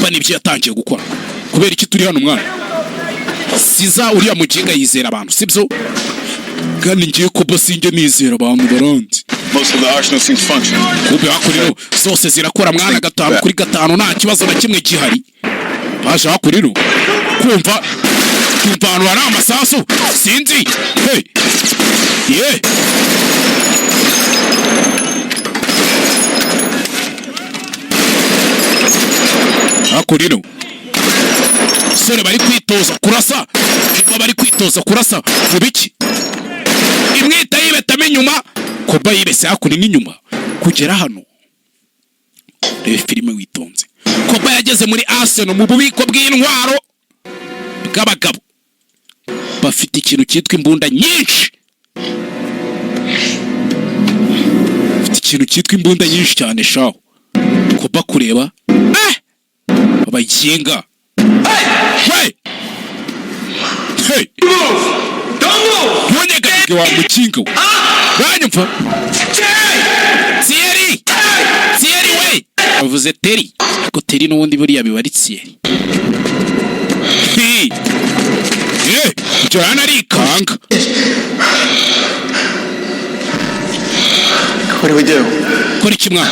Koba nibyo yatangiye gukora. Kubera iki turi hano, mwana? Siza uriya muginga yizera abantu, sibyo? Kandi ngiye Koba, sinjye nizera abantu, baranzi. Most of the arsenal seems functional. Kumbe hakurino zose zirakora, mwana, 5 kuri 5, nta kibazo na kimwe gihari. Baje hakurino kumva ahantu hari amasasu, sinzi. Hey, ye hakurino sore bari kwitoza kurasa. Kumva bari kwitoza kurasa mu biki? Imwita yibetamo inyuma. Koba yibese hakurino inyuma kugera hano. Reba filime witonze. Koba yageze muri arsenal, mu bubiko bw'intwaro bw'abagabo bafite ikintu cyitwa imbunda nyinshi. Bafite ikintu cyitwa imbunda nyinshi cyane shaho. Koba kureba, abaginga. Hey! Hey! Ntunyeganyege wa mukinga we, uranyumva? Thierry, Thierry we! Bavuze Terry, ariko Terry n'ubundi buriya biba ari Thierry. Hey! Eh, Joanna arikanga. What do we do? Kora iki, mwana?